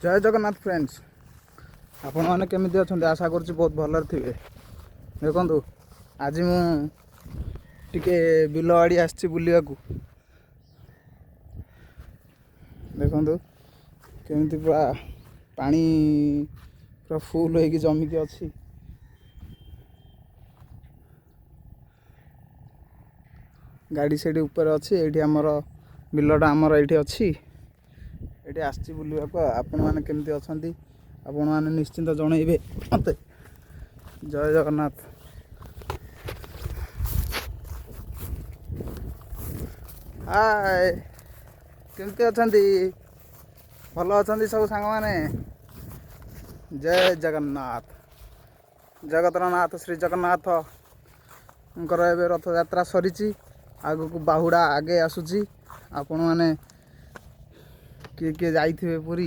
ଜୟ Jagannath friends, ଆପଣମାନେ କେମିତି ଅଛନ୍ତି? ଆଶା କରୁଛି ବହୁତ ଭଲରେ ଥିବେ। ଦେଖନ୍ତୁ, ଆଜି ମୁଁ ଟିକେ ବିଲବାଡ଼ି ଆସିଛି ବୁଲିବାକୁ। ଦେଖନ୍ତୁ କେମିତି ପୁରା ପାଣି ପୁରା ଫୁଲ୍ ହେଇକି ଜମିକି ଅଛି। ଗାଡ଼ି ସେଇଠି ଉପରେ ଅଛି। ଏଇଠି ଆମର ବିଲଟା ଆମର ଏଇଠି ଅଛି। ଏଇଠି ଆସିଛି ବୁଲିବାକୁ। ଆଉ ଆପଣମାନେ କେମିତି ଅଛନ୍ତି, ଆପଣମାନେ ନିଶ୍ଚିନ୍ତ ଜଣେଇବେ ମୋତେ। ଜୟ ଜଗନ୍ନାଥ। ହାଏ, କେମିତି ଅଛନ୍ତି? ଭଲ ଅଛନ୍ତି ସବୁ ସାଙ୍ଗମାନେ? ଜୟ ଜଗନ୍ନାଥ। ଜଗତର ନାଥ ଶ୍ରୀ ଜଗନ୍ନାଥଙ୍କର ଏବେ ରଥଯାତ୍ରା ସରିଛି, ଆଗକୁ ବାହୁଡ଼ା ଆଗେ ଆସୁଛି। ଆପଣମାନେ କିଏ କିଏ ଯାଇଥିବେ ପୁରୀ?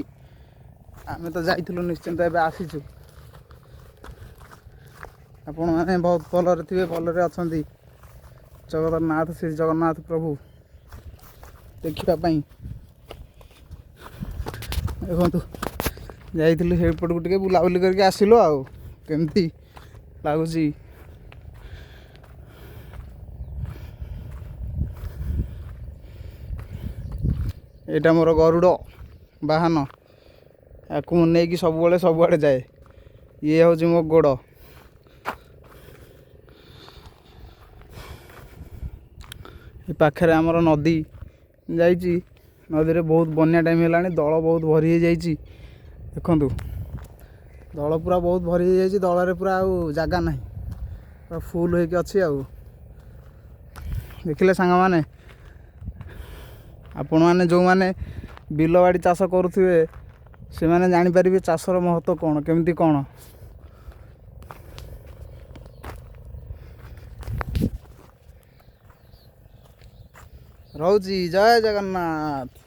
ଆମେ ତ ଯାଇଥିଲୁ ନିଶ୍ଚିନ୍ତ, ଏବେ ଆସିଛୁ। ଆପଣମାନେ ବହୁତ ଭଲରେ ଥିବେ, ଭଲରେ ଅଛନ୍ତି। ଜଗତର ନାଥ ଶ୍ରୀ ଜଗନ୍ନାଥ ପ୍ରଭୁ ଦେଖିବା ପାଇଁ ଦେଖନ୍ତୁ ଯାଇଥିଲୁ ସେଇପଟକୁ, ଟିକେ ବୁଲାବୁଲି କରିକି ଆସିଲୁ। ଆଉ କେମିତି ଲାଗୁଛି? ଏଇଟା ମୋର ଗରୁଡ଼ ବାହନ, ୟାକୁ ମୁଁ ନେଇକି ସବୁବେଳେ ସବୁଆଡ଼େ ଯାଏ। ଇଏ ହେଉଛି ମୋ ଗୋଡ଼। ଏ ପାଖରେ ଆମର ନଦୀ ଯାଇଛି। ନଦୀରେ ବହୁତ ବନ୍ୟା ଟାଇମ୍ ହେଲାଣି, ଦଳ ବହୁତ ଭରି ହେଇଯାଇଛି। ଦେଖନ୍ତୁ, ଦଳ ପୁରା ବହୁତ ଭରି ହେଇଯାଇଛି। ଦଳରେ ପୁରା ଆଉ ଜାଗା ନାହିଁ, ପୁରା ଫୁଲ୍ ହେଇକି ଅଛି। ଆଉ ଦେଖିଲେ ସାଙ୍ଗମାନେ, ଆପଣମାନେ ଯେଉଁମାନେ ବିଲବାଡ଼ି ଚାଷ କରୁଥିବେ ସେମାନେ ଜାଣିପାରିବେ ଚାଷର ମହତ୍ତ୍ୱ କ'ଣ, କେମିତି କ'ଣ। ରହୁଛି, ଜୟ ଜଗନ୍ନାଥ।